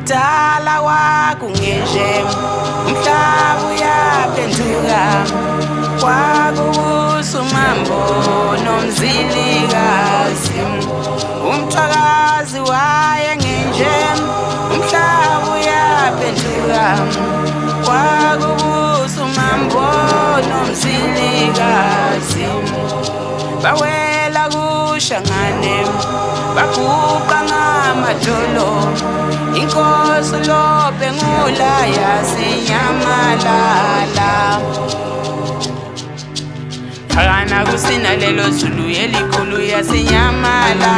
Kudala kwakungenje, umhlaba uyaphenduka. Kwakubusa uMambo noMzilikazi, uMthwakazi wayengenje, umhlaba uyaphenduka. Kwakubusa uMambo noMzilikazi, bawela kuShangane, baguqa ngamadolo. Inkosi uLobhengula yasinyamalala. Phakana kusina lelo Zulu elikhulu yasinyamalala.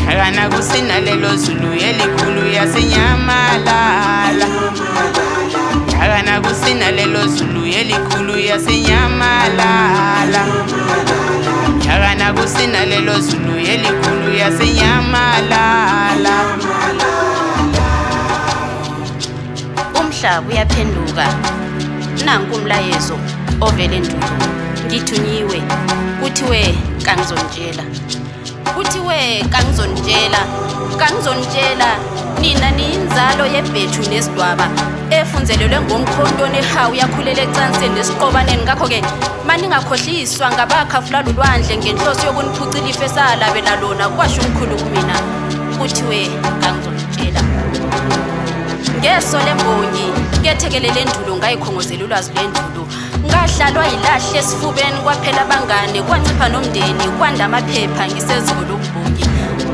Phakana kusina lelo Zulu elikhulu yasinyamalala. Phakana kusina lelo Zulu elikhulu yasinyamalala. Phakana kusina lelo Zulu elikhulu yasinyamalala. Umhlaba uyaphenduka. Nanku umlayezo ovele endulo. Ngithunyiwe, kuthiwe kangizonitshela. Kuthiwe kangizonitshela, kangizonitshela. Nina niyinzalo yebhethu nesidwaba efunzelelwe ngomkhonto nehawu, yakhulela ecansini nesiqobaneni. Ngakho-ke maningakhohliswa ngabakhafula lulwandle ngenhloso yokuniphuca ilifa esalabela lona, kwasho umkhulu kumina. Kuthiwe kangizonitshela. Ngeso lembongi kethekelele endulo, ngayikhongozela ulwazi lwendulo. Ngahlalwa yilahle esifubeni, kwaphela abangane, kwancipha nomndeni, kwanda amaphepha ngiseziko lobumbongi.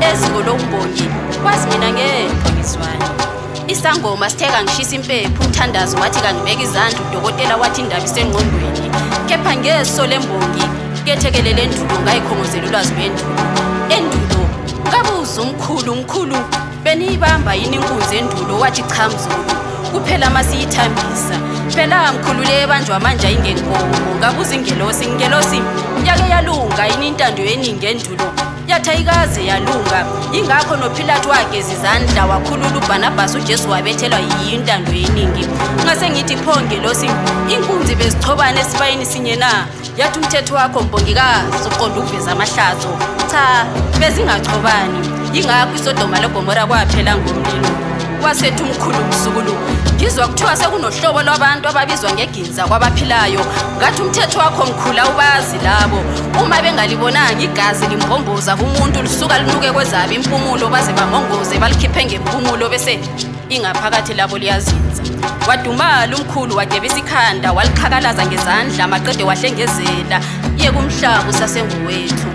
Eziko lobumbongi kwazi mina ngedwa ngizwani. Isangoma sithe kangishisa impepho, umthandazo wathi kangibeka izandla, udokotela wathi indaba isengqondweni. Kepha ngeso lembongi kethekelele endulo, ngayikhongozela ulwazi lwendulo. Endulo ngabuza umkhulu, mkhulu beniyibamba yini inkunzi endulo? Wathi cha mzukulu, kuphela masiyithambisa. Phela mkhulu le ebanjwa manje ayingenkomo. Ngabuza ingelosi, ngelosi yake yalunga yini intando yeningi endulo? Yathi ayikaze yalunga, yingakho noPilatu wageza izandla wakhulula uBhanabhasi, uJesu wabethelwa yiyo intando yeningi. Ngase ngithi pho ngelosi, inkunzi bezichobana esibayeni sinye na? Yathi umthetho wakho mbongikazi uqonda ukuveza amahlazo. Cha, bezingachobani, yingakho iSodoma leGomora kwaphela ngomlilo. Wasethi umkhulu, mzukulu, ngizwa kuthiwa sekunohlobo lwabantu ababizwa ngeginza kwabaphilayo. Ngathi umthetho wakho mkhulu awubazi labo. Uma bengalibonanga igazi limbomboza kumuntu, lisuka linuke kwezabo impumulo, baze bamongoze balikhiphe ngempumulo, bese ingaphakathi labo liyazinza. Wadumala umkhulu, wagebisa ikhanda, waliqhakalaza ngezandla, maqede wahlengezela, yeka umhlaba usasenguwethu.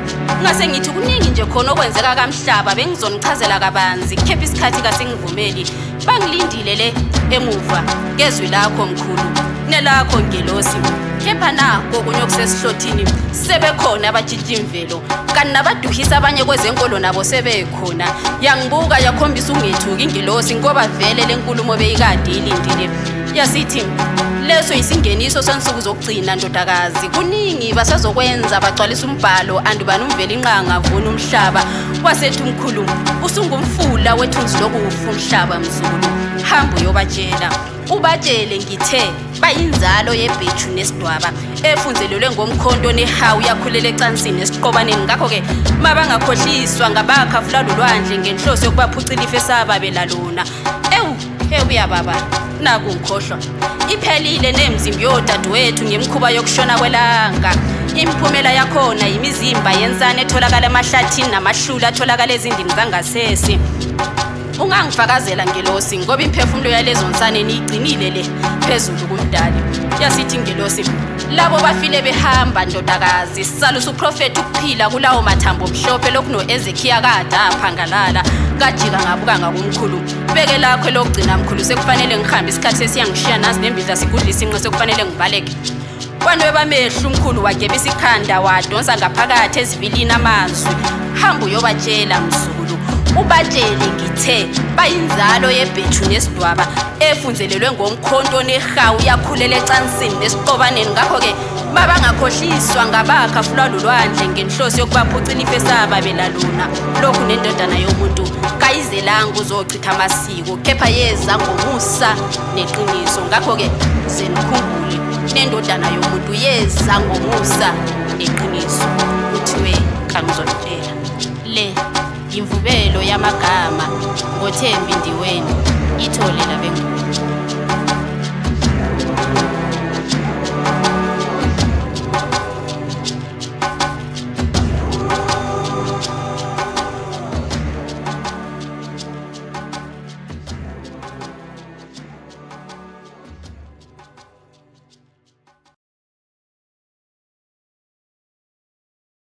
Ngase ngithi kuningi nje khona okwenzeka kamhlaba, bengizonichazela kabanzi, kepha isikhathi kasingivumeli. Bangilindile le emuva ngezwi lakho mkhulu nelakho ngelosi. Kepha nako okunye okusesihlothini, sebekhona abatshintsha imvelo, kanti nabaduhisa abanye kwezenkolo nabo sebekhona. Yangibuka yakhombisa ungethuki ingelosi, ngoba vele le nkulumo beyikade ilindile. Yasithi leso yisingeniso sensuku zokugcina ndodakazi, kuningi basazokwenza, bagcwalisa umbhalo andubani umvela inqanga vuna umhlaba. Wasethi umkhulu, usungumfula wethunzi lokufa umhlaba mzukulu, hamba uyobatshela, ubatshele ngithe bayinzalo yebhethu nesidwaba efunzelelwe ngomkhonto nehawu, yakhulela ecansini nesiqobaneni. Ngakho-ke mabangakhohliswa ngabakhafula lolwandle ngenhloso yokubaphuca ilifa esababela lona. Ewu hebuya baba, naku ngikhohlwa, iphelile nemzimba yodadewethu ngemikhuba yokushona kwelanga. Imiphumela yakhona yimizimba yensana etholakala emahlathini namahlula atholakala ezindlini zangasese. Ungangifakazela ngelosi, ngoba imphefumulo yalezo nsane niyigcinile le phezulu kumdali. Yasithi ingelosi, labo bafile behamba ndodakazi, salusa uprofethi ukuphila kulawo mathambo mhlophe lokhu no-Ezekiya kade aphangalala. Kajika ngabuka ngakumkhulu, beke lakho elokugcina mkhulu, sekufanele ngihambe, isikhathi sesiyangishiya, nazi nembidla sigudla isinqe, sekufanele ngibaleke. Kwanweba amehlo umkhulu, wagebisa ikhanda, wadonsa ngaphakathi ezibilini amazwi, hamba uyobatshela mzukulu, ubatshele ngithe bayinzalo yebhethu nesidwaba efunzelelwe ngomkhonto nehawu, yakhulela ecansini nesiqobaneni. Ngakho-ke mabangakhohliswa ngabakhafulwa lulwandle ngenhloso yokubaphuca ilifa esababela lona. Lokhu nendodana yomuntu kayizelanga uzochitha amasiko, kepha yeza ngomusa neqiniso. Ngakho-ke zenikhumbule, nendodana yomuntu yeza ngomusa neqiniso. Kuthiwe kangizonitshela le. Imvubelo yamagama ngoThembi Ndiweni ithole labenguni.